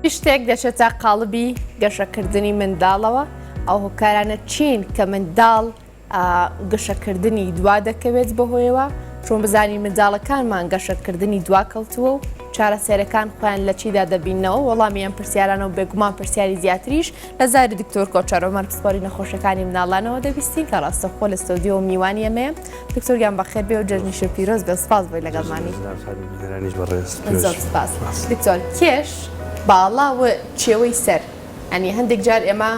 شتێک دەچێتە قاڵبی گەشەکردنی منداڵەوە، ئەو هۆکارانە چین کە منداڵ گەشەکردنی دوا دەکەوێت بەهۆیەوە، چۆن بزانین منداڵەکانمان گەشەکردنی دواکەوتووە و چارەسەرەکان خۆیان لە چیدا دەبیننەوە؟ وەڵامی ئەم پرسیارانە و بێگومان پرسیاری زیاتریش لە زاری دکتۆر کۆچەر عومەر پسپۆری نەخۆشیەکانی مناڵانەوە دەبیستین کە ڕاستەوخۆ لە ستۆدیۆ میوانی ئێمەیە. دکتۆر گیان بەخێر بێ و جەژنیشت پیرۆز بێ سپاس بۆی لەگەڵمانی. زۆر سپاس. دکتۆر کێش، باڵا و چێوەی سەر یانی هەندێک جار ئێمە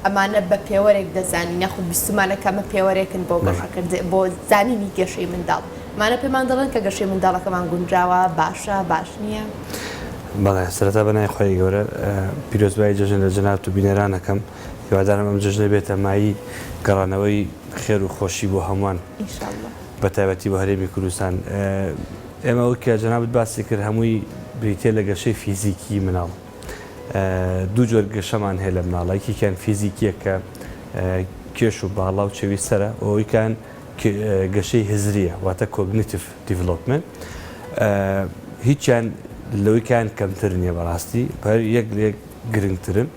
ئەمانە بە پێوەرێک دەزانین یاخود بیستومانە کە ئەمە پێوەرێکن بۆ گەشەکردن بۆ زانینی گەشەی منداڵ ئەمانە پێمان دەڵێن کە گەشەی منداڵەکەمان گونجاوە باشە باش نییە؟ بەڵێ سەرەتا بە ناوی خوای گەورە پیرۆزبایی جەژن لە جەنابت و بینەران ئەکەم هیوادارم ئەم جەژنە بێتە مایەی گەڕانەوەی خێر و خۆشی بۆ هەمووان بە تایبەتی بۆ هەرێمی کوردستان ئێمە وەک کە جەنابت باسی کرد هەمووی بریتیە لە گەشەی فیزیکی مناڵ دوو جۆر گەشەمان هەیە لە مناڵە یەکێکیان فیزیکیە کە کێش و باڵا و چەوی سەرە ئەویکان گەشەی هزریە واتە cognitive development هیچیان لەوەیکان کەمتر نییە بەڕاستی هەر یەک لە یەک گرنگترن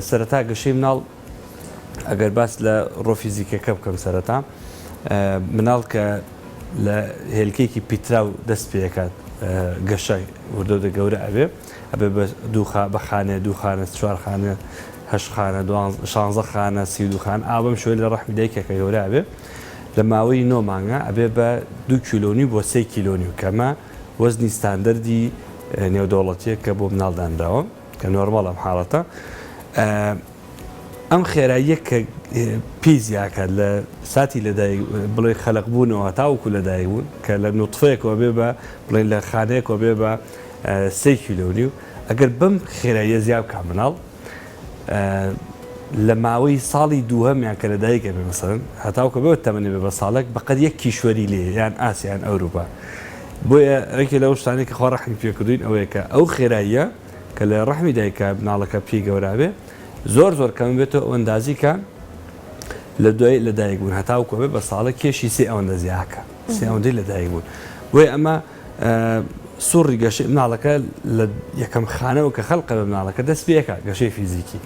سەرەتا گەشەی مناڵ ئەگەر باس لە ڕۆ فیزیکەکە بکەم سەرەتا مناڵ کە لە هێلکەیەکی پیتراو دەست پێکات گەشە وردەودە گەورە ئەبێ ئەبێ بە دووخا بە خانێ دوو خانە چوار خانە هەشت خانە شانزە خانە 32 خانە ئا بەم شێوەیە لە ڕەحمی دایکێکە گەورە ئەبێ لە ماوەی نۆ مانگە ئەبێ بە دوو کیلۆ نیو بۆ سێ کیلۆ نیو کە ئەمە وەزنی ستاندەردی نێودەوڵەتیە کە بۆ مناڵ دانراوە کە نۆرماڵە ئەم حاڵەتە ئەم خێراییە کە پێی زیاکات لە ساتی لەدایک بڵێ خەلق بوونەوە تاوەکو لەدایک بوون کە لە نوتفەیەکەوە بێ بە بڵێن لە خانەیەکەوە بێ بە سێ کیلۆ نیو ئەگەر بەم خێراییە زیا بکا مناڵ لە ماوەی ساڵی دووهەمیان کە لەدایک ئەبێ مەسەلەن هەتاوکە بێ تەمەنی بێ بە ساڵێک بەقەد یەک کیشوەری لێ یان ئاسیا یان ئەوروپا بۆیە یەکێ لەو شتانەی کە خوا ڕەحمی پێ کردوین ئەوەیە کە ئەو خێراییە کە لە ڕەحمی دایکە مناڵەکە پێی گەورە بێ زۆر زۆر کەم بێتەوە ئەو ئەندازی کە لە دوای لەدایک بوون هەتاوکو بێ بە ساڵە کێشی سێ ئەوەندە زیاکە سێ ئەوەندەی لەدایک بوون بۆیە ئەمە سوڕی گەشەی مناڵەکە لە یەکەم خانەوە کە خەلقە بە مناڵەکە دەست پێکا گەشەی فیزیکی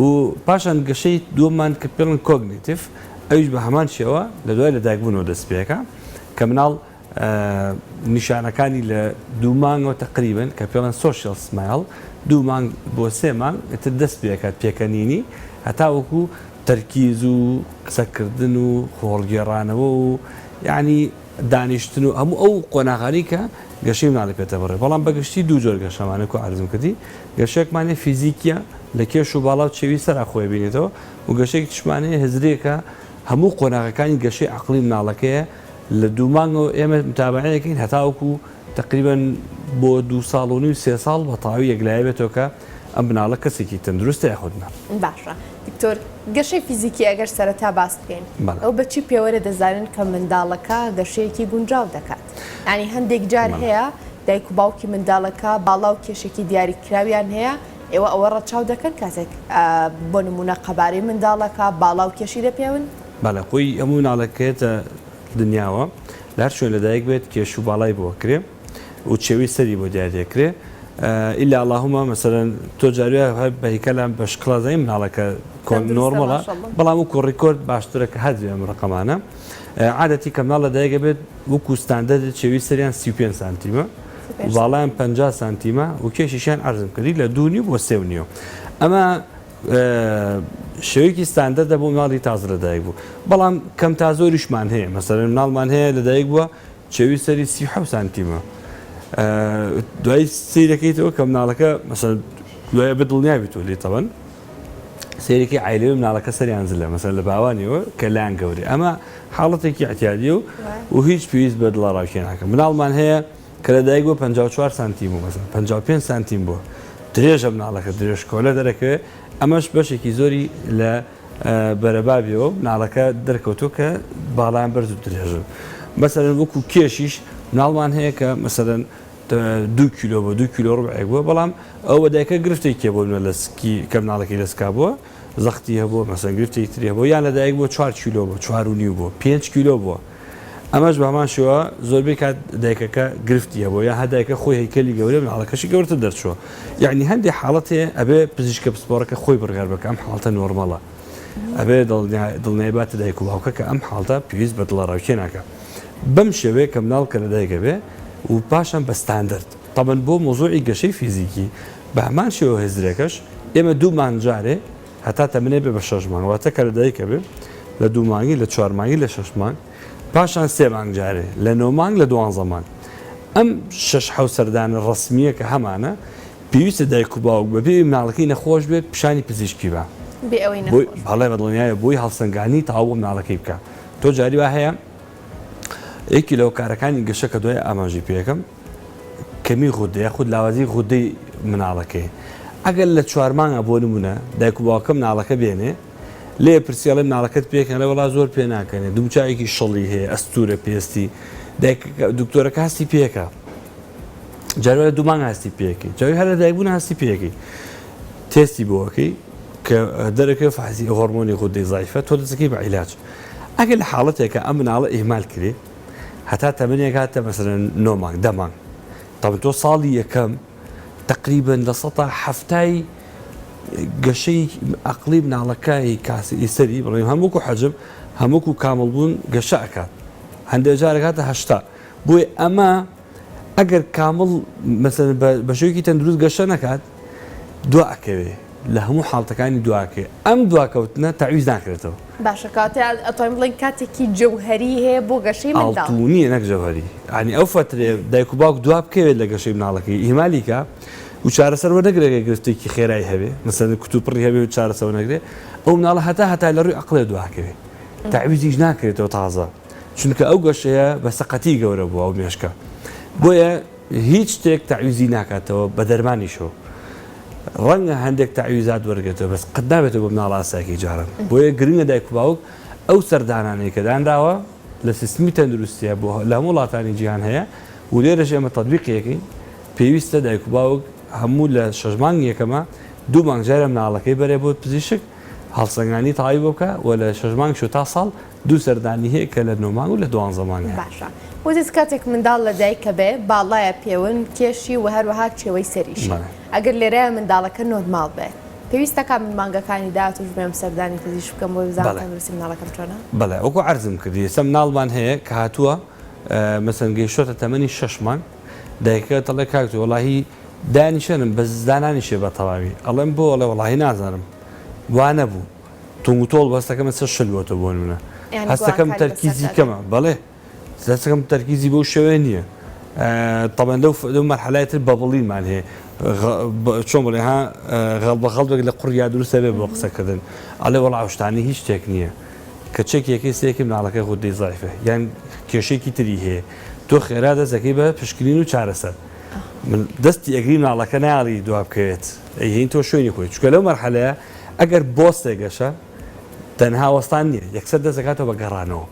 و پاشان گەشەی دووەممان کە پێڵن cognitive ئەویش بە هەمان شێوە لە دوای لەدایکبوونەوە دەست پێکا کە مناڵ نیشانەکانی لە دوو مانگەوە تقریبن کە پێڵێن social smile دوو مانگ بۆ سێ مانگ ئیتر دەست پێکات پێکەنینی هەتاوەکو تەرکیز و قسەکردن و خۆڵگێڕانەوە و یعنی دانیشتن و هەموو ئەو قۆناغانەی کە گەشەی مناڵی پێ تێپەڕێ بەڵام بە گشتی دوو جۆر گەشەمان هەیە کو عەرزم کردی گەشەیەکمان هەیە فیزیکیە لە کێش و باڵا و چێوی سەرا خۆی بینێتەوە و گەشەیەکی تریشمان هەیە هزریەکە هەموو قۆناغەکانی گەشەی عەقڵی مناڵەکەیە لە دوو مانگەوە ئێمە متابەعەیەکەین هەتاوەکو تەقریبەن بۆ دوو ساڵ و نیو سێ ساڵ بە تەواوی یەکلایە بێتەوە کە ئەم مناڵە کەسێکی تەندروستە یاخود نا. باشە دکتۆر گەشەی فیزیکی ئەگەر سەرەتا باس بکەین ئەو بە چی پێوەرە دەزانن کە منداڵەکە گەشەیەکی گونجاو دەکات یانی هەندێک جار هەیە دایک و باوکی منداڵەکە باڵا و کێشێکی دیاری کراویان هەیە ئێوە ئەوە ڕەچاو دەکەن کاتێک بۆ نمونە قەبارەی منداڵەکە باڵا و کێشی دەپێون؟ بەڵێ خۆی هەموو مناڵێک کە یەتە دنیاوە لە هەر شوێن لەدایک بێت کێش و باڵای بۆ ئەکرێ و چێوی سەری بۆ دیاری ئەکرێ ئیلا اللهم مەسەلەن تۆ جاروێ هەر بە هیکەلان بە شکڵا زانی مناڵەکە کۆن نۆرمەڵە بەڵام وەکو ڕیکۆرد باشترە کە هەر ئەم ڕقەمانە عادەتی کە مناڵ لەدایک ئەبێت وەکو ستاندەرد چێوی سەریان 35 سانتیمە و باڵایان 50 سانتیمە و کێشیشیان عەرزم کردی لە دوو نیو بۆ سێ و نیو ئەمە شێوەیەکی ستاندەردە بۆ مناڵی تازە لەدایک بوو بەڵام کەم تا زۆریشمان هەیە مەسەلەن مناڵمان هەیە لەدایک بووە چێوی سەری 37 سانتیمە دوای سیرەکەیتەوە کە مناڵەکە مەسەلەن دوای بە دڵنیا بیتەوە لێ تەبەن سەیرێکی عیلەوی مناڵەکە سەریان زلە مەسەلەن لە باوانیەوە کە لایان گەورەی ئەمە حاڵەتێکی اعتیادیە و و هیچ پێویست بە دڵەڕاوکێ ناکە مناڵمان هەیە کە لەدایک بووە 54 سانتیم بوو مەسەلەن 55 سانتیم بووە درێژە مناڵەکە درێژ کۆلە دەرەکەوێ ئەمەش بەشێکی زۆری لە بەرەبابیەوە مناڵەکە دەرکەوتووە کە باڵایان بەرز و درێژن مەسەلەن وەکو کێشیش مناڵمان هەیە کە مەسەلەن دوو کیلۆ بۆ دوو کیلۆ ڕبعێک بووە بەڵام ئەو بە دایکە گرفتێکی هەبوو لە سکی کە مناڵەکەی لە سکا بووە زەختی هەبووە مەسەن گرفتێکی تری هەبووە یان لە دایک بووە چوار کیلۆ بووە چوار و نیو بووە پێنج کیلۆ بووە. ئەمەش بە هەمان شێوە زۆربەی کات دایکەکە گرفتی هەبووە یا هەر دایکە خۆی هەیکەلی گەورەیە مناڵەکەشی گەورەتر دەرچووە یعنی هەندێک حاڵەت هەیە ئەبێ پزیشکە پسپۆڕەکە خۆی بڕیار بکە ئەم حاڵەتە نۆرمەڵە ئەبێ دڵنیای باتە دایک و باوکە کە ئەم حاڵتە پێویست بە دڵەڕاوکێ ناکە بەم شێوەیە کە مناڵ کە لەدایکە بێ و پاشان بە ستاندەرد تەبەن بۆ مۆزوعی گەشەی فیزیکی بە هەمان شێوە هزرەکەش ئێمە دوو مانگ جارێ هەتا تەمەنێ بێ بە شەش مانگ واتە کە لەدایکە بێ لە دوو مانگی لە چوار مانگی لە شەش مانگ پاشان سێ مانگ جارێ لە نۆ مانگ لە دوانزە مانگ ئەم شەش حەو سەردانە ڕەسمییە کە هەمانە پێویستە دایک و باوک بەبێ ئەوەی مناڵەکەی نەخۆش بێت پیشانی پزیشکی با بێ ئەوەی نەخۆش بێت. بەڵێ بە دڵنیایەوە بۆی هەڵسەنگاندنی تەواو بۆ مناڵەکەی بکا تۆ جاری وا هەیە یەکی لە هۆکارەکانی گەشە کە دوای ئاماژەی پێ ئەکەم کەمی غودە یاخود لاوازی غودەی مناڵەکەی ئەگەر لە چوار مانگا بۆ نمونە دایک و باوکە مناڵەکە بێنێ لێ پرسی ئەڵێ مناڵەکەت پێکەن ئەڵێ وەڵا زۆر پێ ناکەنێ دومچاوێکی شڵی هەیە ئەستورە پێستی دایک دکتۆرەکە هەستی پێکە جارێ دوو مانگ هەستی پێەکەی جاوی هەر لە دایکبوون هەستی پێەکەی تێستی بۆەکەی کە دەرەکە فحسی هۆرمۆنی غودەی زایفە تۆ دەستەکەی بە عیلاج ئەگەر لە حاڵەتێکە ئەم مناڵە ئیهمال کرێ هەتا تەمەنێک هاتە مەسەلەن نۆ مانگ دە مانگ تەبعەن تۆ ساڵی یەکەم تقریبا 70% ی گەشەی ئەقلی مناڵەکە کاسی ئیسەری بڵێم هەم وەکو حەجم هەم وەکو کامڵ بوون گەشە ئەکات هەندێک جار ئەگاتە 80 بۆیە ئەمە ئەگەر کامڵ مەسەلەن بە شێوەیەکی تەندروست گەشە نەکات دوا ئەکەوێ لە هەموو حاڵتەکانی دواکەوێ ئەم دواکەوتنە تەعویز ناکرێتەوە. باشە کەواتە ئەتوانین بڵێین کاتێکی جەوهەری هەیە بۆ گەشەی منداڵ. ئاڵتونیە نەک جەوهەری یانی ئەو فەترەیە دایک و باوک دوا بکەوێت لە گەشەی مناڵەکەی ئیهمالی کا و چارەسەر وەرنەگرێ گەر گرفتێکی خێرای هەبێ مەسەلەن کوتوپڕی هەبێ و چارەسەر وەرنەگرێ ئەو مناڵە هەتا هەتای لە ڕووی ئەقڵێ دواکەوێ تەعویزیش ناکرێتەوە تازە چونکە ئەو گەشەیە بە سەقەتی گەورە بووە ئەو مێشکە بۆیە هیچ شتێک تەعویزی ناکاتەوە بە دەرمانیشەوە ڕەنگە هەندێک تەعویزات وەرگێتەوە بەس قەت نابێتەوە بۆ مناڵ ئاسایەکەی جاران بۆیە گرنگە دایک و باوک ئەو سەردانانەی کە دانراوە لە سیستمی تەندروستیە بۆ لە هەموو وڵاتانی جیهان هەیە و لێرەش ئێمە تەتبیقی ئەکەین پێویستە دایک و باوک هەموو لە شەش مانگ یەکەمە دوو مانگ جارێ مناڵەکەی بەرێ بۆ پزیشک هەڵسەنگاندنی تەواوی بۆ بکا و لە شەش مانگیشەوە تا ساڵ دوو سەردانی هەیە کە لە نۆ مانگ و لە دوانزە مانگ هەیە. باشە وتت کاتێک منداڵ لە دایکە بێ باڵایە پێون کێشی و هەروەها چێوەی سەریشی بەڵێ. ئەگەر لێرەیا منداڵەکە نۆرماڵ بێ پێویستە کام من مانگەکانی داهاتووش بێم سەردانی پزیشک بکەم بۆی بزانم بەڵێ. تەندروستی منداڵەکەم چۆنە؟ بەڵێ وەکو عەرزم کردی ئێستا مناڵمان هەیە کە هاتووە مەسەلەن گەیشتۆتە تەمەنی شەش مانگ دایکەکە دەڵێ کاک تۆ وەڵاهی دانیشەنم بەس دانانیشێ بە تەواوی ئەڵێم بۆ ئەڵێ وەڵاهی نازانم وا نەبوو تونگ و تۆڵ هەستەکەم ئێستا شل بۆتە بۆ نمونە یانی هەستەکەم گۆڕانکاری بەسەر تەرکیزی دادێ. کەمە بەڵێ هەستەکەم تەرکیزی بەو شێوەیە نییە تەبەن لەو لەو مەرحەلای تر بەبڵینمان هەیە چۆن بڵێ ها غەڵبە غەڵبێک لە قوڕیا دروستە بێ بۆ قسەکردن ئەڵێ وەڵا ئەو شتانە هیچ شتێک نییە کە چەکێکی سێکی مناڵەکەی غودەی زەعیفە یان کێشەیەکی تری هەیە تۆ خێرا دەستەکەی بە پشکنین و چارەسەر من دەستی ئەگری مناڵەکە ناڵی دوا بکەوێت ئەیهین تۆ شوێنی خۆی چونکە لەو مەرحەلەیە ئەگەر بۆستێ گەشە تەنها وەستان نییە یەکسەر دەست دەکاتەوە بە گەڕانەوە.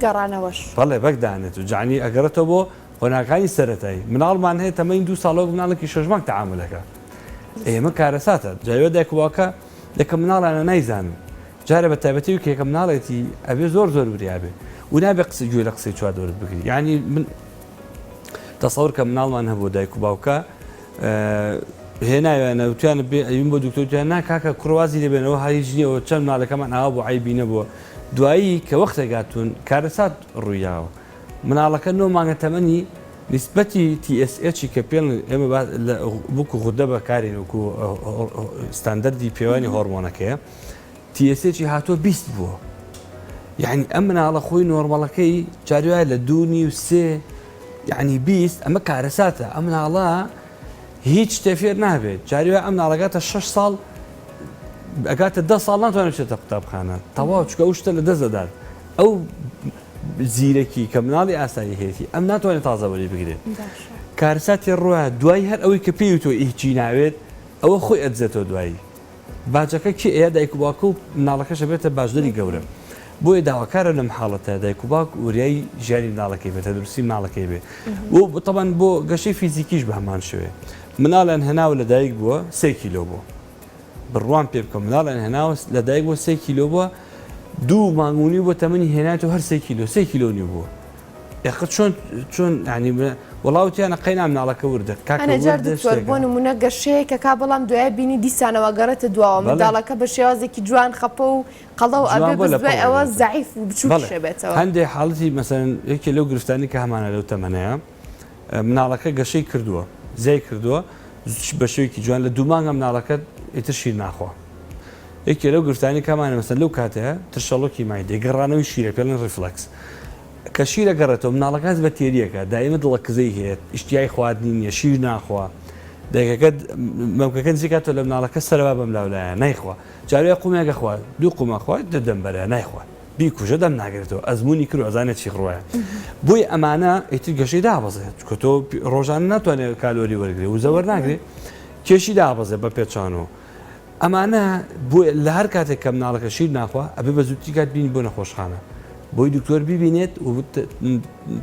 گەڕانەوەش. بەڵێ بەک دانێت و جانی ئەگەڕێتەوە بۆ قۆناغەکانی سەرەتایی. مناڵمان هەیە تەمەنی دوو ساڵە وەک مناڵێکی شەش مانگ تەعامول ئەکا. ئێمە کارەساتە. جا دایک و باوکە یەکەم مناڵیانە نایزانن. جارێ بە تایبەتی کە یەکەم مناڵێتی ئەبێ زۆر زۆر وریا بێ و نابێ قسە گوێ لە قسەی چواردەورت بگری. یانی من تەسەور کە مناڵمان هەبوو دایک و باوکە هێناویانە وتیانە بێ ئەوین بۆ دکتۆر وتیان نا کاکە کوڕ وازی لێ بێنەوە هەر هیچ نییە چەند مناڵەکەمان ئاوا بوو عەیبی نەبووە دوایی کە وەختێک هاتوون کارەسات ڕوویاوە مناڵەکە نۆ مانگە تەمەنی نیسبەتی TSH کە پێڵ ئێمە وەکو غودە بەکارین وەکو ستاندەردی پێوانی هۆرمۆنەکەیە TSH ی هاتووە 20 بووە یعنی ئەم مناڵە خۆی نۆرمەڵەکەی جاری وایە لە دوو نیو سێ یعنی 20 ئەمە کارەساتە ئەم مناڵە هیچ شتێ فێر نابێت جاری وایە ئەم مناڵەگاتە 6 ساڵ ئەگاتە دە ساڵ ناتوانێت بچێتە قوتابخانە تەواو چکە ئەو شتە لە دەست دەدات ئەو زیرەکی کە مناڵی ئاسایی هەیەی ئەم ناتوانێت تازە وەری بگرێت کارساتی ڕوە دوای هەر ئەوەی کە پێی تۆ هیچی ناوێت ئەوە خۆی ئەدزێتەوە دوایی باجەکە کێ ئەیا دایک و باوکە و مناڵەکەش ئەبێتە باجدەری گەورە بۆیە داواکارە لەم حاڵەتە دایک و باوک وریای ژیانی مناڵەکەی بێت تەندروستی مناڵەکەی بێ و تەبەن بۆ گەشەی فیزیکیش بە هەمان شێوەیە مناڵیان هێناوە لە دایک بووە سێ کیلۆ بووە بڕوام پێ بکە مناڵیان هێناوە لە دایک بووە سێ کیلۆ بووە دوو مانگ و نیو بۆ تەمەنی هێنایەوە هەر سێ کیلۆ سێ کیلۆ نیو بووە. ئێخە چۆن چۆن ینی وەڵا وتیانە قەینا مناڵەکە وردە کاکە هەنێ جار وردە دکتۆر شتێکە. بۆ نمونە گەشەیەکە کا بەڵام دوای بینی دیسانەوە گەڕێتە دواوە بەڵێ. منداڵەکە بە شێوازێکی جوان خەپە و قەڵەو جوان ئەبێ بۆ بەس لە دوای پەڵ ئەوە ئەبێتەوە. زەعیف و بچووکیش بەڵێ ئەبێتەوە. هەندێ حاڵەتی مەسەلەن یەکێ لەو گرفتانەی کە هەمانە لەو تەمەنەیە مناڵەکە گەشەی کردووە زیای کردووە بە شێوەیەکی جوان لە دوو مانگە مناڵەکە ئیتر شیر ناخوا یەکێ لەو گرفتانەی کە هەمانە مەسەلەن لەو کاتەیە ترشەڵۆکی مایدەی گەڕانەوەی شیرە پێڵێن reflux کە شیر ئەگەڕێتەوە مناڵەکە هەست بە تێری ئەکا دایمە دڵە کزەی هەیە ئیشتیای خواردنی نییە شیر ناخوا دایکەکە مەمکەکە نزیکاتەوە لە مناڵەکە سەرەوا بەم لاولایە نایخوا جارێ قومێک ئەخوا دوو قوم ئەخوا دەم بەرە نایخوا بیکوژە دەم ناگرێتەوە ئەزمموی کرد ئەزانێت چی ڕوایە بۆی ئەمانە ئیتر گەشەی دابەزێت چکە تۆ ڕۆژانە ناتوانێت کالۆری وەرگێ وزە وەرناگرێ کێشی دابەزێ بە پێچانەوە ئەمانە بۆیە لە هەر کاتێک کە مناڵەکە شیر ناخوا ئەبێ بە زووترین کات بینی بۆ نەخۆشخانە بۆی دکتۆر بیبینێت و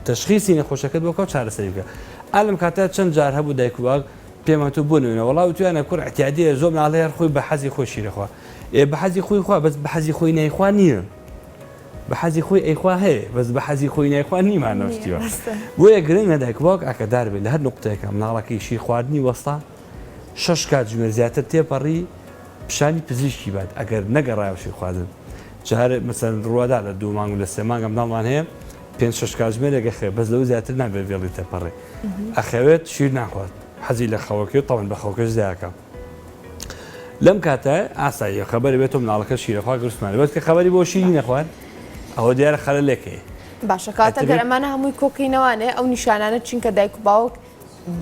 تەشخیسی نەخۆشەکەت بۆ کە و چارەسەری بکە ئالم کاتە چەند جار هەبوو دایک و باوک پێمان تۆ بۆ نوێنە وەڵا وتویانە کوڕ اعتیادیە زۆر مناڵ هەیە خۆی بە حەزی خۆی شیرەخوا ئێ بە حەزی خۆی خوا بەس بە حەزی خۆی نایخوا نییە بە حەزی خۆی ئەیخوا هەیە بەس بە حەزی خۆی نایخوا نیمانەوە شتیوە بۆیە گرنگە دایک و باوک ئاگادار بێت لە هەر نقطەیەکە مناڵەکەی شیر خواردنی وەستا شەش کاتژمێر زیاتر تێپەڕی پیشانی پزیشکی بات ئەگەر نەگەڕایەوە شیر خواردن جارێ مەسەلەن ڕوەدا لە دوو مانگ و لە سێ مانگە مناڵمان هەیە پێنج شەش کاتژمێرێک ئەخەوێ بەس لەوە زیاتر نابێت ڤێڵی تێپەڕێ ئەخەوێت شیر ناخوات حەزی لە خەوەکەی و تەبعەن بە خەوەکەش زیاکە لەم کاتە ئاساییە خەبەری بێتەوە مناڵەکە شیرەخوا گرستمان بەس کە خەبەری بۆ شیری نەخوارد ئەوە دیارە خەلەلێک هەیە باشە کاتە گەر ئەمانە هەمووی کۆکەینەوانێ ئەو نیشانانە چین کە دایک و باوک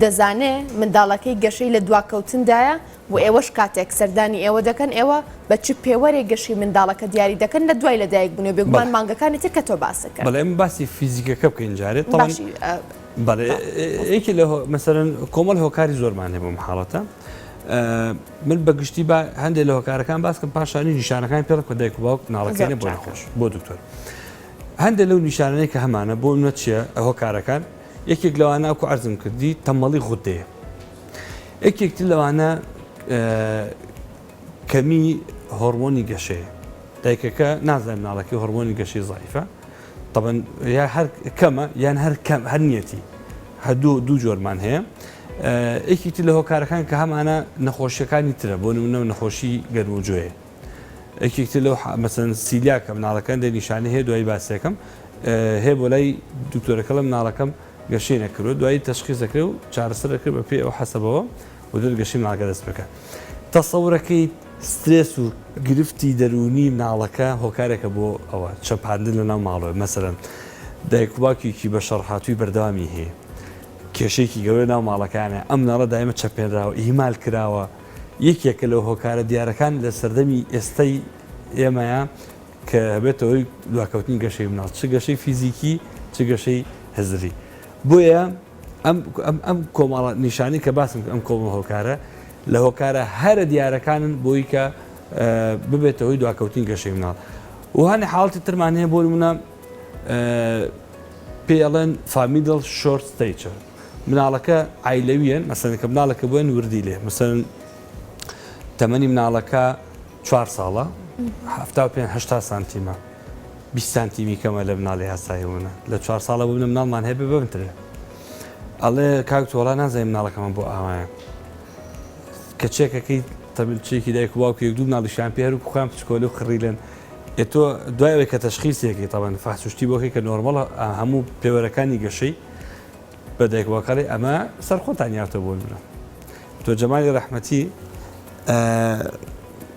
دەزانێ منداڵەکەی گەشەی لە دواکەوتندایە و ئێوەش کاتێک سەردانی ئێوە دەکەن ئێوە بە چ پێوەرێک گەشەی منداڵەکە دیاری دەکەن لە دوای لەدایک بوونی و بێگومان مانگەکانی تر کە تۆ باست کرد. بەڵێ ئێمە باسی فیزیکەکە بکەین جارێ تەبعەن باشی بەڵێ یەکێ لە مەسەلەن کۆمەڵ هۆکاری زۆرمان هەیە بۆ ئەم حاڵەتە من بە گشتی با هەندێک لە هۆکارەکان باس کەم پاشانی نیشانەکانی پێ بکە دایک و باوک مناڵەکەی زۆر بۆ چاکە. نەخۆش بۆ دکتۆر هەندێک لەو نیشانانەی کە هەمانە بۆ منە چییە هۆکارەکان یەکێک لەوانە وەکو عەرزم کردی تەمەڵی غودەیە. یەکێک تر لەوانە کەمی هۆرمۆنی گەشەیە. دایکەکە نازانێت مناڵەکەی هۆرمۆنی گەشەی زەعیفە. تەبەن یا هەر کەمە یان هەر کەم هەر نیەتی. هەر دوو دوو جۆرمان هەیە. یەکی تر لە هۆکارەکان کە هەمانە نەخۆشیەکانی ترە بۆ نمونە نەخۆشی گەرموجۆیە. یەکێک تر لەو مەسەن سیلیاکە مناڵەکە هەندێک نیشانەی هەیە دوایی باسیەکەم هەیە بۆ لای دکتۆرەکە ڵێ مناڵەکەم گەشەی نەکردووە دوایی تەشخیص دەکرێت و چارەسەر دەکرێت بە پێی ئەو حەسەبەوە و دوور گەشەی مناڵەکە دەست بکات تەسەورەکەی سترێس و گرفتی دەروونی مناڵەکە هۆکارێکە بۆ ئەوە چەپاندن لە ناو ماڵەوە مەسەلەن دایک و باوکێکی بە شەڕهاتووی بەردەوامی هەیە کێشەیەکی گەورە ناو ماڵەکانە ئەم مناڵە دایمە چەپێنراوە ئیهمال کراوە یەکێکە لە هۆکارە دیارەکان لە سەردەمی ئێستای ئێمەیە کە هەبێتە هۆی دواکەوتنی گەشەی مناڵ چ گەشەی فیزیکی چ گەشەی هزری بۆیە ئەم ئەم کۆمەڵە نیشانی کە باسم ئەم کۆمەڵ هۆکارە لە هۆکارە هەرە دیارەکانن بۆی کە ببێتە هۆی دواکەوتنی گەشەی مناڵ و هەنێ حاڵەتی ترمان هەیە بۆ نمونە پێی ئەڵێن familial short stature مناڵەکە عایلەویەن مەسەلەن کە مناڵەکە بووێن وردی لێ مەسەلەن تەمەنی مناڵەکە چوار ساڵە 75 هەشتا سانتیمە 20 سانتیمی کەمە لە مناڵی ئاسایی ونە لە چوار ساڵە بوون مناڵمان هەیە ببمترێ ئەڵێ کاک تۆڵا نازانین مناڵەکەمان بۆ ئاوایە کە چێکەکەی تەبلچێکی دایک و باوکی یەک دوو مناڵیشیان پێ هەروک خۆیان پچکۆلە و خڕیلن ئێ تۆ دوای ئەوەی کە تەشخیسێکی تەبەن فەحسوشتی بۆکەی کە نۆرمەڵە هەموو پێوەرەکانی گەشەی بە دایک باوکەڵی ئەمە سەر خۆتان یاوتە بۆ نمونە تۆ جەمالی ڕەحمەتی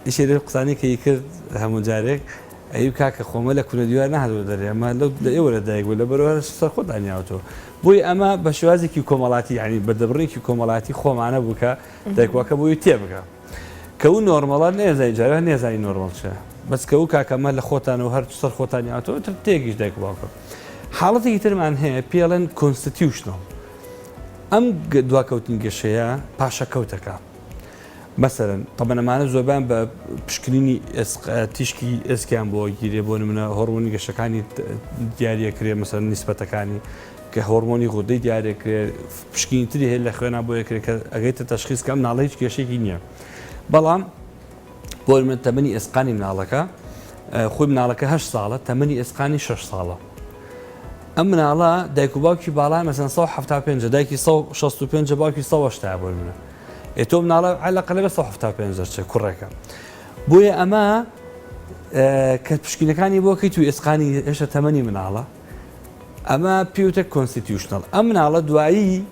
ئیشێ لەو قسانەی کە کرد هەموو جارێک ئەی کاکە خۆمە لە کونە دیوار نەهاتوە دەرێ ئەمە لەو لە ئێوە لە دایک بوو لە بەرەوە سەر خۆتان یاوتەوە بۆی ئەمە بە شێوازێکی کۆمەڵاتی یعنی بە دەبڕێکی کۆمەڵاتی خۆمانە بوو کە دایکواکە بۆی تێبگە کە و نۆرمەڵە نێزای جارە نێزانی نۆرمەڵ چیە بەس کە و کاکەمە لە خۆتانەوە هەر سەر خۆتان یاوتەوە تر تێگیش دایک و باوکە حاڵەتێکی ترمان هەیە پێڵێن constitutional ئەم دواکەوتنی گەشەیە پاشەکەوتەکە مەسەرەن تەبەن ئەمانە زۆربیان بە پشکنینی تیشکی ئێسکیان بۆ گیرێ بۆ نمونە هۆرمۆنی گەشەکانی دیاریەکرێ مەسەن نیسبەتەکانی کە هۆرمۆنی غودەی دیارەکرێ پشکنینی تری هەیە لە خوێنا بۆ یەکرێ کە ئەگەیتە تەشخیص کە ئەم مناڵە هیچ کێشێکی نییە بەڵام بۆ من تەمەنی ئێسقانی مناڵەکە خۆی مناڵەکە هە ساڵە تەمەنی ئێسقانی 6 ساڵە. ئەم مناڵە دایک و باوکی باڵای مەسەن 175 دایکی 165 باوکی 180 بۆ منە ئێ تۆ مناڵە عەلەقە لەبێ 175 دەرچێ کوڕێکە بۆیە ئەمە کە پشکینەکانی بۆ کەیت و ئێسقانی هێشتا تەمەنی مناڵە ئەمە پیوتە constitutional ئەم مناڵە دوایی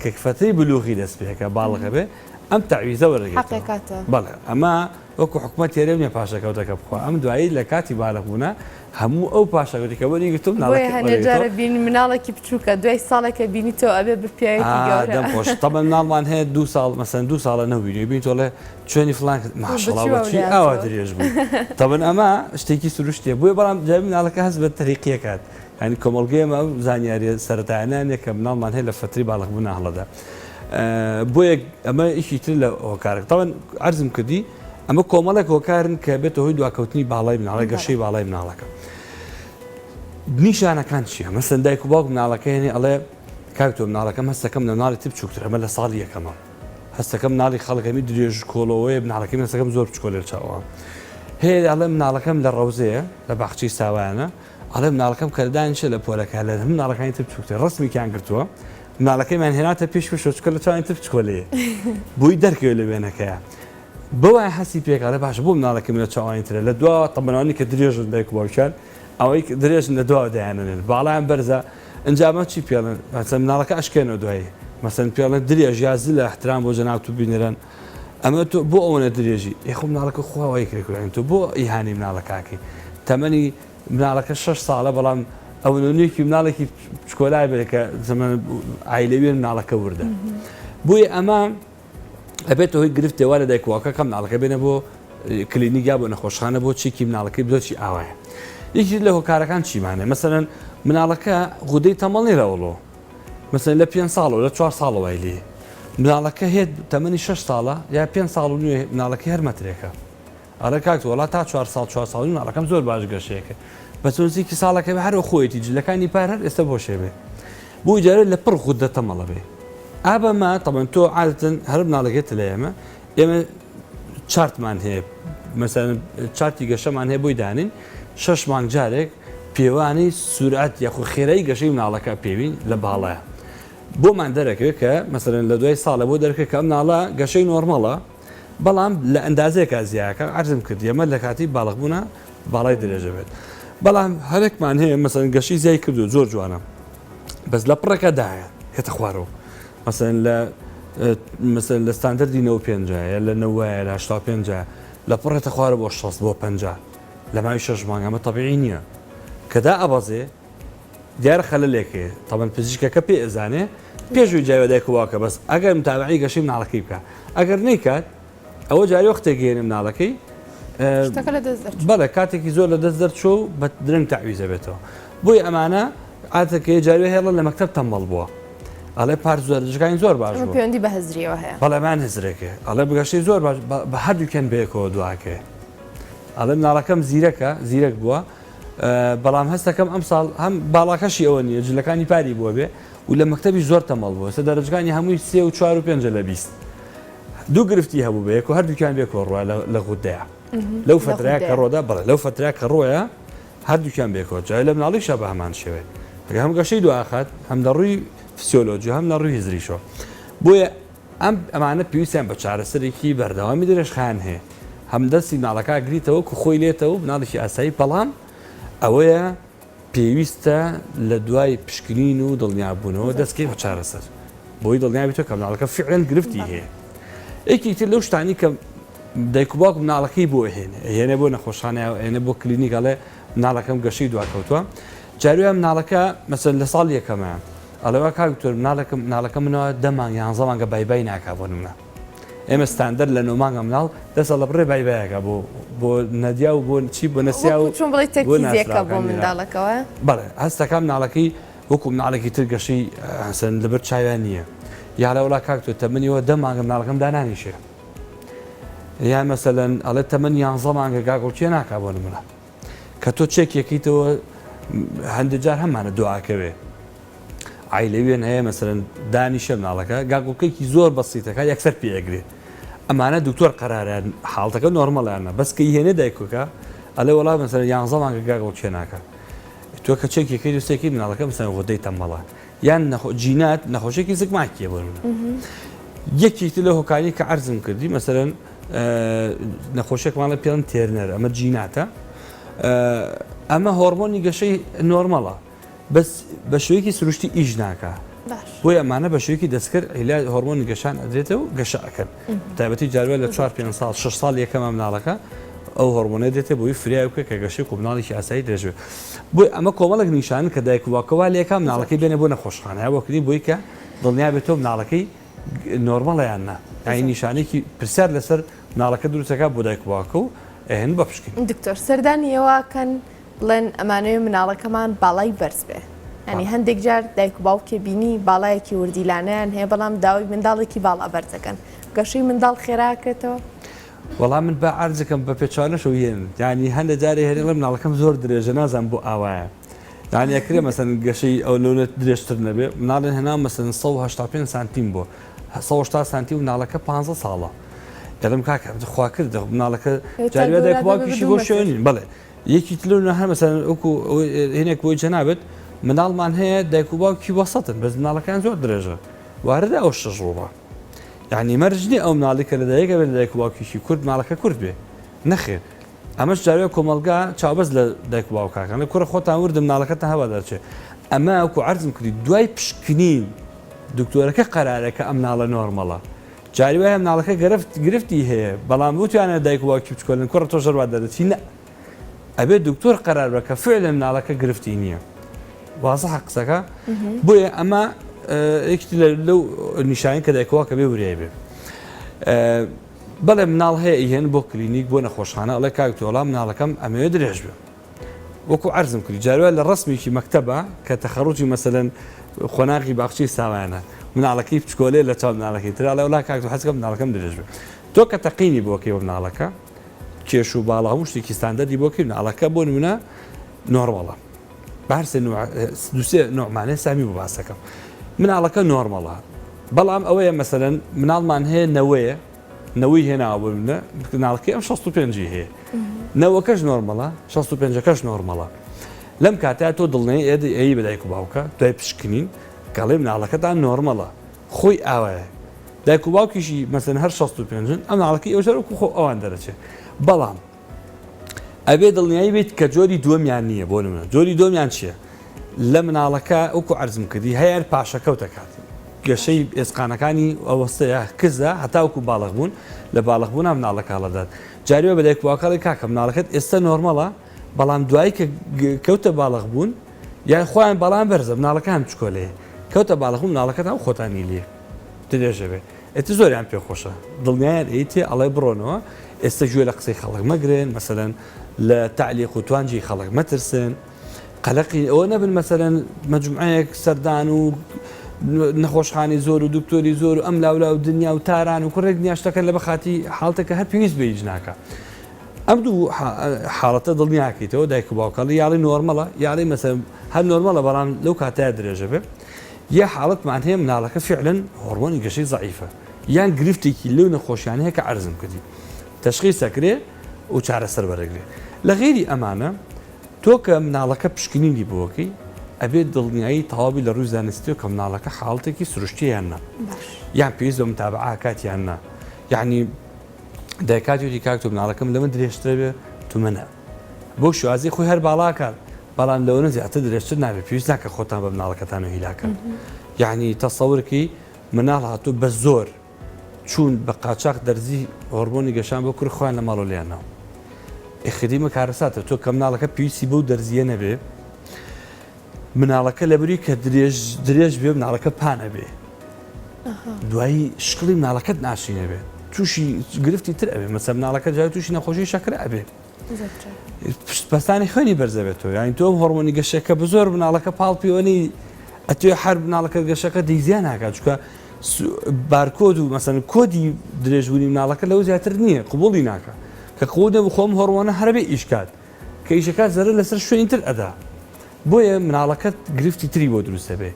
کە فەترەی بلوغی دەست پێکە باڵغە بێ ئەم تەعویزە وەرەگرێتەوە حەقێکاتە. بەڵێ ئەمە وەکو حکومەت تێرێم نیە پاشەکەوتەکە بخوا ئەم دوایی لە کاتی بالغ بوونا هەموو ئەو پاشەکەوتی کە وەری گرتوو بۆیە مناڵەکە هەنێ وەرەگرێتەوە. جارە بینی مناڵێکی بچووکە دوای ساڵێکە بینی تۆ ئەبێ بە پیاوێکی ئا گەورە. دەم خۆش تەبەن مناڵمان هەیە دوو ساڵ مەسەن دوو ساڵە نەبینی بینی تۆ ئەڵێ چۆنی فڵان کرد ماشەڵا بەچی بەچی ئاوا واولاتەوە. درێژ بووی تەبەن ئەمە شتێکی سروشتیە بۆیە بەڵام جای مناڵەکە هەست بە تەریقیەکات یانی کۆمەڵگەی ئێمە ئەو زانیاریە سەرەتایانە نیە کە مناڵمان هەیە لە فەترەی باڵغبوونا هەڵەدا بۆیە ئەمە یەکی تر لە هۆکارە تاوان عەرزم کردی ئەمە کۆمەڵێک هۆکارن کە بێتە هۆی دواکەوتنی باڵای مناڵە گەشەی باڵای مناڵەکە نیشانەکان چییە مەسەن دایک و باوک مناڵەکە هێنێ ئەڵێ کاک تۆ مناڵەکەم هەستەکەم لە مناڵی تر بچووکتر ئەمە لە ساڵی یەکەمە هەستەکەم مناڵی خەڵکەمی درێژ کۆڵەوەیە مناڵەکەی هەستەکەم زۆر بچکۆلە چاوە هەیە ئەڵێ مناڵەکەم لە ڕەوزەیە لە باخچەی ساوایانە ئەڵێ مناڵەکەم کە دانیشە لە پۆلەکە لە هەموو مناڵەکانی تر بچووکتر ڕەسمێکیان گرتووە مناڵەکەیمان هێناتە پێش پێشەوە چونکە لە چاوانی تر بچکۆلەیە بۆی دەرکەوێت لە وێنەکەیە بەوای هەستی پێکاڵێ باشە بۆ مناڵەکەم لە چاوانی ترە لە دواوە تەمەنانی کە درێژن دایک و باوکیان ئەوەی درێژن لە دواوە دایاننێن باڵایان بەرزە ئینجا ئەمە چی پێڵێن مەسەن مناڵەکە ئەشکێنەوە دوایی مەسەن پێڵێن درێژ یا زلە احترام بۆ جەنابت و بینەران ئەمە تۆ بۆ ئەوەنە درێژی ئێ خۆ مناڵەکە خوا وای کرد کوڕین تۆ بۆ ئیهانەی مناڵەکە ئەکەی تەمەنی مناڵەکە شەش ساڵە بەڵام ئەوەنە نوێکی مناڵێکی چکۆلای بێت کە زەمەن عایلەویە مناڵەکە وردە بۆیە ئەمە ئەبێتە هۆی گرفتێ وا لە دایک و باوکەکە مناڵەکە بێنە بۆ کلینیک یا بۆ نەخۆشخانە بۆ چیکی مناڵەکەی بزۆچی ئاوایە یەکی لە هۆکارەکان چیمانە مەسەرەن مناڵەکە غودەی تەمەڵ نیرەوەڵۆ مەسەلەن لە پێنج ساڵەوە لە چوار ساڵەوە وای لێ مناڵەکە هێت تەمەنی شەش ساڵە یا پێنج ساڵ و نوێ مناڵەکەی هەر مەترێکە ئەڵێ کاک وەڵا تا چوار ساڵ چوار ساڵ و مناڵەکەم زۆر باش گەشەیەکە بە چۆنزیکی ساڵەکە بێ هەر خۆیەتی جلەکانی پار هەر ئێستا بۆشێ بێ بۆ جارێ لە پڕ غودە تەمەڵە بێ ئابەمە تەبەن تۆ عادەتەن هەر مناڵەکەت لە ئێمە ئێمە chart مان هەیە مەسەلەن chart ی گەشەمان هەیە بۆی دانین شەش مانگ جارێک پێوانی سورعەت یاخۆ خێرایی گەشەی مناڵەکە پێوین لە باڵایە بۆمان دەرەکەوێت کە مەسەلەن لە دوای ساڵە بۆ دەرکەوێت کە ئەم مناڵە گەشەی normal ە بەڵام لە ئەندازەیەکا زیاکە عەرزم کرد ئەمە لە کاتی باڵغبوونە باڵای درێژە بێت بەڵام هەرێکمان هەیە مەسەلەن گەشەی زیای کردو زۆر جوانە بەس لە پڕەکە دایە هێتە خوارەوە مەسەلەن لە مەسەلەن لە ستاندەردی 95 یا لە 90 لە 85 لە پڕێتە خوارە بۆ 60 بۆ 50 لە ماوەی شەش مانگ ئەمە تەبیعی نییە کە دا ئەبەزێ دیارە خەلەلێک هەیە تەبەن پزیشکەکە پێ ئەزانێ پێش وی جاوێ دایک و باوکە بەس ئەگەر متابعی گەشەی مناڵەکەی بکە ئەگەر نەیکات ئەوە جاری وەختێک گەێنێ مناڵەکەی شتەکە لە دەست دەرچوو. بەڵێ کاتێکی زۆر لە دەست دەرچوو و بە درەنگ تەعویز ئەبێتەوە بۆیە ئەمانە عادەتەکەی جاروێ هێڵە لە مەکتەب تەمبەڵ بووە ئەڵێ پار زۆرجەکانی زۆر باش ئەمە بوو پەیوەندی بە هزریەوە هەیە. بەڵێ ئەمان هزرێکێ ئەڵێ بگەشەی زۆر باش بە هەردووکیان بەیەکەوە دواکەوێ ئەڵێ مناڵەکەم زیرەکە زیرەک بووە بەڵام هەستەکەم ئەمساڵ هەم باڵاکەشی ئەوە نییە جلەکانی پاری بووە بێ و لە مەکتەبی زۆر تەمەڵ بووە سە دەرەجەکانی هەمووی سێ و چوار و پێنجە لە 20 دوو گرفتی هەبوو بەیەک و هەردووکیان بێکەوە ڕۆە لە غودەیە لەو فەترەیە کە ڕۆدا بەڵێ لەو فەترە کە ڕۆیە هەردووکیان بێکەوە جای لە مناڵیشە بە هەمان شێوێت ئەگە هەم گەشەی دواخات هەم لە ڕووی فسیۆلۆجی هەم لە ڕووی هزریشەوە بۆیە ئەم ئەمانە پێویستیان بە چارەسەرێکی بەردەوامی درێژخایەن هەیە هەم دەستی مناڵەکە ئەگریتەوە کو خۆی لێتەوە مناڵێکی ئاسایی بەڵام ئەوەیە پێویستە لە دوای پشکنین و دڵنیابوونەوە دەستکەی بە چارەسەر بۆی دڵنیابیتەوە کە مناڵەکە فعلەن گرفتی هەیە یەکێکی تر لەو شتانی کە دایک و باوک مناڵەکەی بۆ ئەهێنێ ئەهێنێ بۆ نەخۆشخانە ئەهێنێ بۆ کلینیک ئەڵێ مناڵەکەم گەشەی دواکەوتووە جاروە مناڵەکە مەسەن لە ساڵ یەکەمە ئەڵێ وا کاک دکتۆر مناڵێکم مناڵەکە منەوە دە مانگ یانزە مانگە بای بای ناکا بۆ نمونە ئێمە ستاندەر لە نۆ مانگە مناڵ دەسە لە بڕێ بای بایەکە بۆ بۆ نەدیا و بۆ چی بۆ نەسیا و وەکو چۆن بڵێی بۆ تەرکیزێکە بۆ ناسراوەکانی منداڵەکەوە بەڵێ هەستەکە مناڵەکەی وەکو مناڵێکی تر گەشەی هەسەن لەبەر چاویان نییە یا لە وڵا کاک تۆ تەمەنیەوە دە مانگە مناڵەکەم دانانیشێ یان مەسەلەن ئەڵێ تەمەن یانزە مانگە گاگۆڵکێ ناکا بۆ نمونە کە تۆ چێک یەکەیتەوە هەندێک جار هەمانە دعاکەوێ عیلەوێن هەیە مەسەرەن دانیشە مناڵەکە گاگوڵکێکی زۆر بەسیتەکە یەکسەر پێگرێ ئەمانە دکتۆر قەرارە حاڵتەکە normal انە بەس کە هێنێ دایکەکە ئەلێ وڵا مەسەر یانزە مانگە گاگڵکێ ناکە. تۆ کە چێکێکەی دوستێکی مناڵەکە مەسەلەن غودەی تەمەڵە یان جینات نەخۆشێکی زگماکیە بۆ نمونە یەکێکی لە هۆکانی کە عەرزم کردی مەسەلەن نەخۆشێکمانە پێڵن Turner ئەمە جیناتە ئەمە هۆرمۆنی گەشەی نۆرمەڵە بەس بە شێوەیەکی سروشتی ئیش ناکا بۆیە ئەمانە بە شێوەیەکی دەستکرد عیلاج هۆرمۆنی گەشان ئەدرێتەوە گەشە ئەکەن تایبەتی جاروا لە 4 5 ساڵ 6 ساڵ یەکەمە مناڵەکە ئەو هۆرمۆنە دێتێ بۆی فریای بکە کە گەشەی کو مناڵێکی ئاسایی درێژ بێت بۆی ئەمە کۆمەڵێک نیشانن کە دایک و باوکە وا لێکا مناڵەکەی بێنێ بۆ نەخۆشخانە یا بۆ کلینیک بۆی کە دڵنیا بێتەوە مناڵەکەی نۆرمەڵە یان نا یانی نیشانێکی پرسیار لەسەر مناڵەکە دروستەکە بۆ دایک و باوکە و ئەهێن بە پشکنین. دکتۆر سەردانی ئێوە ئەکەن بڵێن ئەمانەوێ مناڵەکەمان باڵای بەرز بێ یانی هەندێک جار دایک و باوکێ بینی باڵایەکی وردیلانەیان هەیە بەڵام داوای منداڵێکی باڵا بەرز دەکەن گەشەی منداڵ خێرا ئەکرێتەوە؟ وەڵا من با عەرزکەم بە پێچەوانەشەوە یێن یانی هەندێ جارێ هەرێ ئەڵێ مناڵەکەم زۆر درێژە نازانم بۆ ئاوایە یانی ئەکرێ مەسەن گەشەی ئەو لەونە درێژتر نەبێ مناڵێن هێنا مەسەن 185 سانتیم بۆ 180 سانتیم مناڵەکە 15 ساڵە دەڵێم کاکە خوا کرد مناڵەکە جاروێ دایک باوکیشی بۆ شوێنین بەڵێ یەکی تر لەو هەر مەسەن وەکو هینێک بۆی جەنابت مناڵمان هەیە دایک و باوکی وەسەتن بەس مناڵەکان زۆر درێژە وارد ئەو شەش ڕووڵە یعنی مەرج نییە ئەو مناڵی کە لەدایک ئەبێت لە دایک و باوکیشی کورد مناڵەکە کورد بێ نەخێر ئەمەش جاروێ کۆمەڵگا چاوبەست لە دایک و باوکاکان لە کوڕە خۆتان وردە مناڵەکەتان هەوا دەرچێ ئەمە وەکو عەرزم کردی دوای پشکنین دکتۆرەکە قەرارە کە ئەم مناڵە نۆرمەڵە جاری وایە مناڵەکە گرفت گرفتی هەیە بەڵام وتیانە دایک و باوکی بچکۆلن کوڕە تۆش هەروا دەرەچی نە ئەبێ دکتۆر قەرار بە کە فعلا مناڵەکە گرفتی نییە وازحە قسەکە بۆیە ئەمە یەکێکی لەو نیشانەی کە دایک و باوکە بێ وریای بێ بەڵێ مناڵ هەیە ئیهێن بۆ کلینیک بۆ نەخۆشخانە ئەڵێ کاک تۆڵا مناڵەکەم ئەمەوێ درێژ بێ وەکو عەرزم کردی جاروا لە ڕەسمێکی مەکتەبە کە تەخەڕوجی مەسەلەن قۆناغی باخچەی ساوایانە مناڵەکەی بچکۆلەیە لە چاو مناڵەکەی تر ئەڵێ وەڵا کاک تۆ حەزکەم مناڵەکەم درێژ بێ تۆ کە تەقینی بۆ کەی بۆ مناڵەکە کێش و باڵا هەموو شتێکی ستاندەردی بۆ کەی مناڵەکە بۆ نمونە نۆرمەڵە بە هەر سێ نوع دوو سێ نوعمانێ سامی بۆ باسەکەم مناڵەکە نۆرمەڵە بەڵام ئەوەیە مەسەلەن مناڵمان هەیە نەوەیە نەوەی هێناوە بۆ منە مناڵەکەی ئەم 65 ی هەیە نەوەکەش نۆرمەڵە 65ەکەش نۆرمەڵە لەم کاتە تۆ دڵنیای ئێدی ئەی بە دایک و باوکە دوای پشکنین کەڵێ مناڵەکەتان نۆرمەڵە خۆی ئاوایە دایک و باوکیشی مەسەن هەر 65 ئەم مناڵەکەی ئەو وەکو خۆ ئەوان دەرەچێت بەڵام ئەبێ دڵنیایی بیت کە جۆری دووەمیان نییە بۆ نمونە جۆری دووەمیان چییە لە مناڵەکە وەکو عەرزم کردی هەیە پاشەکەوت دەکات گەشەی ئێسقانەکانی ئەوەستەیە کزە هەتاوکو باڵغ بوون لە باڵغ بوونا مناڵەکە هەڵەدات جاریوە بە دایک باوکەڵی کاکە مناڵەکەت ئێستا نۆرمەڵە بەڵام دوایی کە کەوتە باڵغ بوون یان خۆیان بەڵام بەرزە مناڵەکان بچکۆلەیە کەوتە باڵغ بوون مناڵەکەت هەم خۆتانی لێ درێژە بێ ئیتر زۆریان پێ خۆشە دڵنیایان ئەیتێ ئەڵێ بڕۆنەوە ئێستا گوێ لە قسەی خەڵک مەگرن مەسەلەن لە تەعلیق و توانجی خەڵک مەترسن قەلەقی ئەوە نەبن مەسەلەن مەجموعەیەک سەردان و نەخۆشخانەی زۆر و دکتۆری زۆر و ئەم لاولا و دنیا و تاران و کوڕێک دنیا شتەکە لە بەخاتی حاڵتێکە هەر پێویست بە هیچ ناکە ئەم دوو حاڵەتە دڵنیاکەیتەوە دایک و باوکەڵی یاڵی نۆرمەڵە یاڵی مەسەر هەر نۆرمەڵە بەڵام لەو کاتەیە درێژە بێ یا حاڵەتمان هەیە مناڵەکە فعلەن هۆرمۆنی گەشەی زەعیفە یان گرفتێکی لەو نەخۆشیانە هەیە کە عەرزم کردی تەشخیس ئەکرێ و چارەسەر وەرەگرێ لە غەیری ئەمانە تۆ کە مناڵەکە پشکنینی بۆکەی ئەبێت دڵنیایی تەواوی لە ڕووی زانستیەوە کە مناڵەکە حاڵەتێکی سروشتیە یان نا یان پێویست بە متابعە ئەکات یان نا یعنی دایکات وتی کاک تۆ مناڵەکەم لەمە درێژترە بێ تومە نا بۆ شوازی خۆی هەر باڵاکات بەڵام لەوەنە زیاتر درێژتر نابێت پێویست ناکە خۆتان بە مناڵەکەتان و هیلاکەن یعنی تەسەورکی مناڵ هاتوو بە زۆر چوون بە قاچاخ دەرزی هۆرمۆنی گەشان بۆ کوڕی خۆیان لە ماڵەوە لێیان ناوە. ئێ خدیمە کارەساتە تۆ کە مناڵەکە پێویستی بەو دەرزییە نەبێ مناڵەکە لەبری کە درێژ درێژ بێ مناڵەکە پان ئەبێ دوایی شکڵی مناڵەکەت ناشرینە بێ تووشی گرفتی تر ئەبێ مەسە مناڵەکە جای تووشی نەخۆشی شەکرە ئەبێ پەستانی خوێنی بەرزەبێتەوە یانی تۆ هۆرمۆنی گەشەکە بزۆر مناڵەکە پاڵ پێوەنی ئەتوێ هەر مناڵەکە گەشەکە دیزیان ناکات چکە بارکۆد و مەسەن کۆدی درێژبوونی مناڵەکە لەو زیاتر نییە قوبولی ناکە کە قوبول نەبوو خۆم هۆرمۆنە هەربێ ئیشکات کە ئیشەکات زەرەر لەسەر شوێنی تر ئەدا بۆیە مناڵەکەت گرفتی تری بۆ دروستە بێ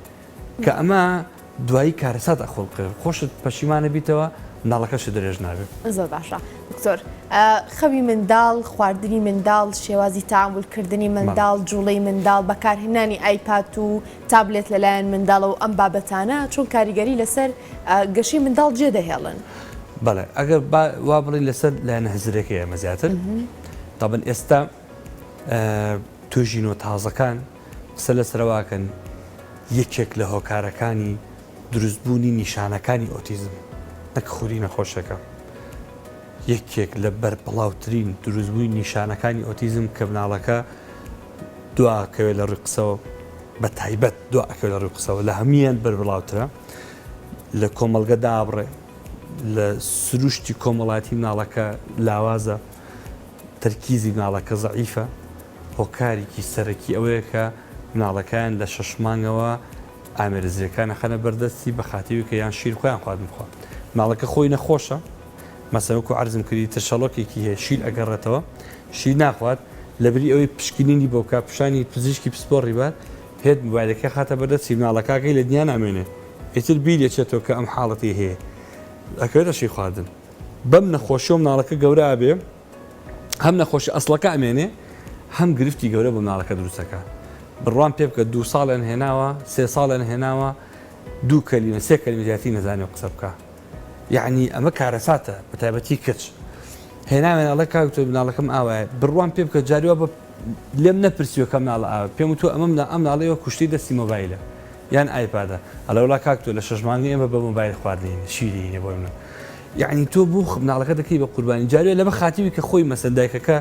کە ئەمە دوایی کارەسات ئەخوڵقێ خۆشت پەشیمانە بیتەوە. مناڵەکەشت درێژ نابێ. زۆر باشە دکتۆر خەوی منداڵ، خواردنی منداڵ، شێوازی تەعامول کردنی منداڵ، جوڵەی منداڵ، بەکارهێنانی ئایپاد و تابلێت لەلایەن منداڵەوە ئەم بابەتانە چۆن کاریگەری لەسەر گەشەی منداڵ جێدەهێڵن؟ بەڵێ ئەگەر با وا بڵێین لەسەر لایەنە هزرەکەی ئێمە زیاتر تابن ئێستا توێژینەوە تازەکان قسە لەسەرەوەکەن یەکێک لە هۆکارەکانی دروستبوونی نیشانەکانی ئۆتیزم نەک خودی نەخۆشەکە یەکێک لە بەربڵاوترین دروستبووی نیشانەکانی ئۆتیزم کە مناڵەکە دواکەوێت لە ڕووی قسەوە بە تایبەت دوا ئەکەوێت لە ڕووی قسەوە لە هەموویان بەربڵاوترە لە کۆمەڵگە دابڕێ لە سروشتی کۆمەڵاتی مناڵەکە لاوازە تەرکیزی مناڵەکە زەعیفە هۆکارێکی سەرەکی ئەوەیە کە مناڵەکەیان لە شەش مانگەوە ئامێرە زیرەکان ئەخەنە بەردەستی بە خاتری کە یان شیر خۆیان خواردن بخوا مناڵەکە خۆی نەخۆشە مەسەلەن وەکو عەرزم کردی ترشەڵۆکێکی هەیە شیر ئەگەڕێتەوە شیر ناخوات لەبری ئەوەی پشکنینی بۆ بکات پیشانی پزیشکی پسپۆڕی بات هێت موبایلەکەی خاتە بەردەستی مناڵەکەکەی لە دنیا نامێنێ ئیتر بیری ئەچێتەوە کە ئەم حاڵەتی هەیە ئەکەوێتە شیر خواردن بەم نەخۆشیەوە مناڵەکە گەورە ئەبێ هەم نەخۆشی ئەسڵەکە ئەمێنێ هەم گرفتی گەورە بۆ مناڵەکە دروستەکە بڕوام پێ بکە دوو ساڵیان هێناوە سێ ساڵیان هێناوە دوو کەلیمە سێ کەلیمە زیاتری نەزانێ قسە بکە یعنی ئەمە کارەساتە بە تایبەتی کچ هێناوێن ئەڵێ کاک تۆ مناڵەکەم ئاوایە بڕوام پێ بکە جاریوا بە لێم نەپرسیوە کە مناڵە ئاوە پێم وتووە ئەمە ئەم مناڵەیەوە کوشتەی دەستی مۆبایلە یان ئایپادە ئەڵێ وەڵا کاک تۆ لە شەش مانگی ئێمە بە مۆبایل خواردنین شیرینە بۆ منە یعنی تۆ بۆ مناڵەکە دەکەی بە قوربانی جارێ لەبە خاتری کە خۆی مەسەن دایکەکە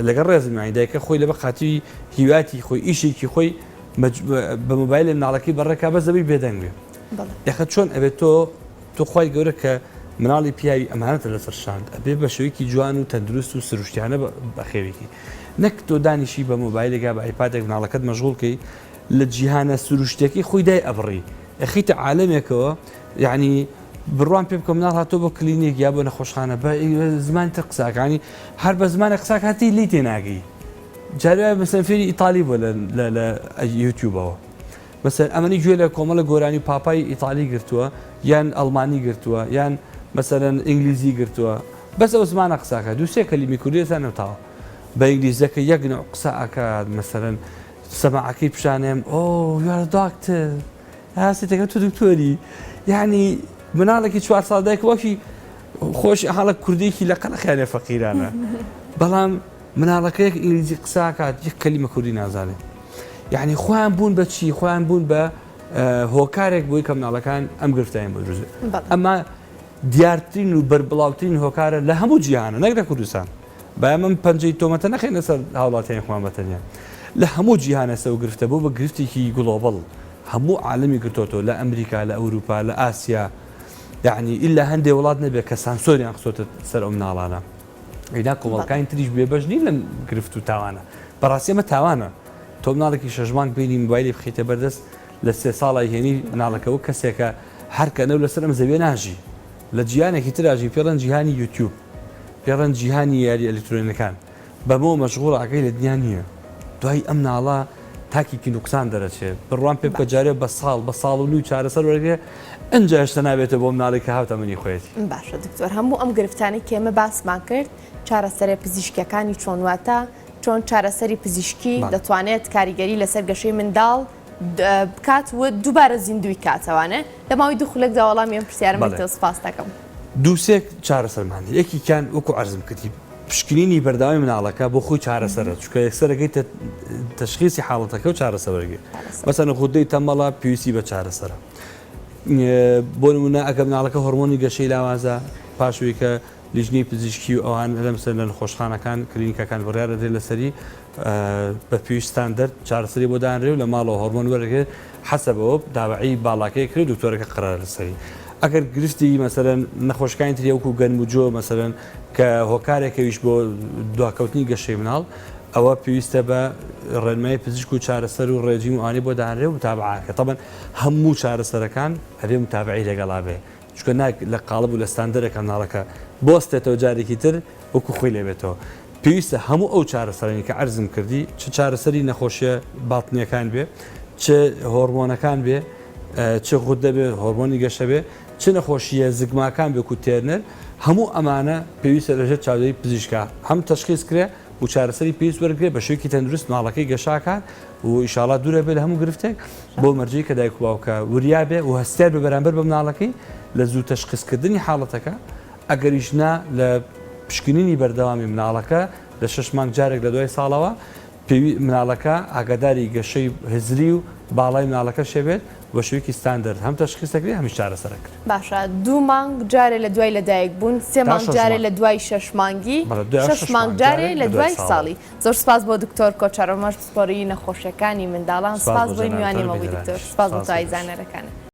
لەگەڵ ڕێزم یعنی دایکە خۆی لەبە خاتری هیواتی خۆی ئیشێکی خۆی بە مۆبایل مناڵەکەی بەڕێکا بەس دەبی بێدەنگ بێ یاخە چۆن ئەبێت تۆ تۆ خوای گەورە کە مناڵی پیاوی ئەمانەتە لەسەر شاند ئەبێ بە شێوەیەکی جوان و تەندروست و سروشتیانە بەخێویکی نەک تۆ دانیشی بە مۆبایلێکا بە ئایپادێک مناڵەکەت مەشغوڵ کەی لە جیهانە سروشتیەکەی خۆی دای ئەبڕی ئەخیتە عالەمێکەوە یعنی بڕوام پێ بکە مناڵ هاتۆ بۆ کلینیک یا بۆ نەخۆشخانە بە زمانی تر قساکانی هەر بە زمانە قساکاتی لی تێناگەی جارێ مەسەن فێری ئیتالی بۆ لە یوتیوبەوە مەسەلەن ئەمەنی گوێ لە کۆمەڵە گۆرانی پاپای ئیتالی گرتووە یان ئەڵمانی گرتووە یان مەسەلەن ئینگلیزی گرتووە بەس ئەو زمانە قسە ئەکات دوو سێ کەلیمی کوردی ئەزانێ و تەواو بە ئینگلیزەکە یەک نەوع قسە ئەکات مەسەلەن سەماعەکەی پیشانێم oh you are doctor هاستەکە تۆ دکتۆری یعنی مناڵێکی چوار ساڵ دایک وەکی خۆش حاڵە کوردێکی لە قەلەخیانێ فەقیرانە بەڵام مناڵەکە یەک ئینگلیزی قسە ئەکات یەک کەلیمە کوردی نازانێ یعنی خۆیان بوون بە چی خۆیان بوون بە هۆکارێک بۆی کە مناڵەکان ئەم گرفتیان بۆ دروست ئەمە دیارترین و بەربڵاوترین هۆکارە لە هەموو جیهانە نەک لە کوردستان با ئەم پەنجەی تۆمەتە نەخەینە سەر هاوڵاتیانی خۆمان بە تەنیا لە هەموو جیهانە سەو گرفتە بۆ بە گرفتێکی global هەموو عالمی گرتۆتەوە لە ئەمریکا لە ئەوروپا لە ئاسیا یعنی ئیلا هەندێ وڵات نەبێت کە سانسۆریان خستۆتە سەر ئەو مناڵانە ئینا کۆمەڵکانی تریش بێبەش نین لەم گرفت و تاوانە. بەڕاستی ئەمە تاوانە. تۆ مناڵێکی شەش مانگ بینی مۆبایلی بخەیتە بەردەست لە سێ ساڵای هێنی مناڵەکە وەک کەسێکە هەر کە نەو لەسەر ئەم زەویە ناژی لە جیهانێکی ترا ژی پێڵێن جیهانی یوتیوب پێڵێن جیهانی یاری ئەلکترۆنیەکان بەمەوە مەشغوڵە ئاگای لە دنیا نییە دوای ئەم ناڵە تاکێکی نوقسان دەرەچێ بڕوام پێ بکە جارێ بە ساڵ بە ساڵ و نیو چارەسەر وەرەگرێ ئنجا هێشتا نابێتە بۆ مناڵێک کە هاوتەمەنی خۆیەتی. باشە دکتۆر هەموو ئەم گرفتانەی کە ئێمە باسمان کرد چارەسەرە پزیشکیەکانی چۆن واتە چۆن چارەسەری پزیشکی دەتوانێت کاریگەری لەسەر گەشەی منداڵ بکات و دووبارە زیندووی کاتەوانێ لە ماوەی دوو خولەکدا وەڵامی ئەم پرسیارەم بدەیتەوە سپاست دەکەم. دوو سێ چارەسەرمان هەیە یەکێکیان وەکو عەرزم کردی پشکنینی بەردەوامی مناڵەکە بۆ خۆی چارەسەرە چونکە یەکسەر ئەگەیتە تەشخیسی حاڵەتەکە و چارەسەر وەرگری مەسەلەن غودەی تەمەڵە پێویستی بە چارەسەرە بۆ نمونە ئەگەر مناڵەکە هۆرمۆنی گەشەی لاوازە پاشوی کە لیژنەی پزیشکی و ئەوان لەمسەر لە نەخۆشخانەکان کلینیکەکان بڕیار دەدرێت لەسەری بە پێی ستاندەرد چارەسەری بۆ دانرێ و لە ماڵەوە هۆرمۆن وەرەگرێت حەسەبەوە تابعی باڵاکەی کرێ دکتۆرەکە قەرارە لەسەری ئەگەر گرفتی مەسەلەن نەخۆشەکانی تری وەکو گەنم و جۆ مەسەلەن کە هۆکارێکەویش بۆ دواکەوتنی گەشەی مناڵ ئەوە پێویستە بە ڕێنمایی پزیشک و چارەسەر و ڕێجیم و ئەوانەی بۆ دانرێ و متابعەکە تەبەن هەموو چارەسەرەکان ئەبێ متابعی لەگەڵا بێ چونکە ناک لە قاڵب و لە ستاندەرێکا مناڵەکە بوەستێتەوە جارێکی تر وەکو خۆی لێ بێتەوە پێویستە هەموو ئەو چارەسەرانی کە عەرزم کردی چ چارەسەری نەخۆشیە باتنیەکان بێ چ هۆرمۆنەکان بێ چ غودە بێ هۆرمۆنی گەشە بێ. چ نەخۆشییە زگماکان بێ وەکو Turner، هەموو ئەمانە پێویستە لەژێر چاودێری پزیشکا هەم تەشخیس کرێ و چارەسەری پێویست وەرگرێ بە شێوەیەکی تەندروست مناڵەکەی گەشاکات و ئیشاڵا دوورە بێ لە هەموو گرفتێک بەو مەرجەی کە دایک و باوکە وریا بێ و هەستیار بێ بەرامبەر بە مناڵەکەی لە زوو تەشخیس کردنی حاڵەتەکە ئەگەریش نا لە پشکنینی بەردەوامی مناڵەکە لە شەش مانگ جارێک لە دوای ساڵەوە پێوی مناڵەکە ئاگاداری گەشەی هزری و باڵای مناڵەکەش هەبێت بە شێوەیەکی ستاندەرد هەم تەشخیس دەکرێت هەمیش چارەسەر ئەکرێت. باشە دوو مانگ جارێ لە دوای لەدایک بوون سێ تا مانگ شەش جارێ مانگ. لە دوای شەش مانگی بەڵێ دوای شەش شەش مانگ مانگ جارێ جارێ لە لە دوای دوای ساڵەوە. ساڵی زۆر سپاس بۆ دکتۆر کۆچەر عومەر پسپۆری نەخۆشیەکانی منداڵان سپاس سپاس بۆ بۆی جەنابتان میوانی و مە بووی دکتۆر بینەرانیش. سپاس بۆ سپاس بۆ تەواوی تۆش. زانەرەکانت.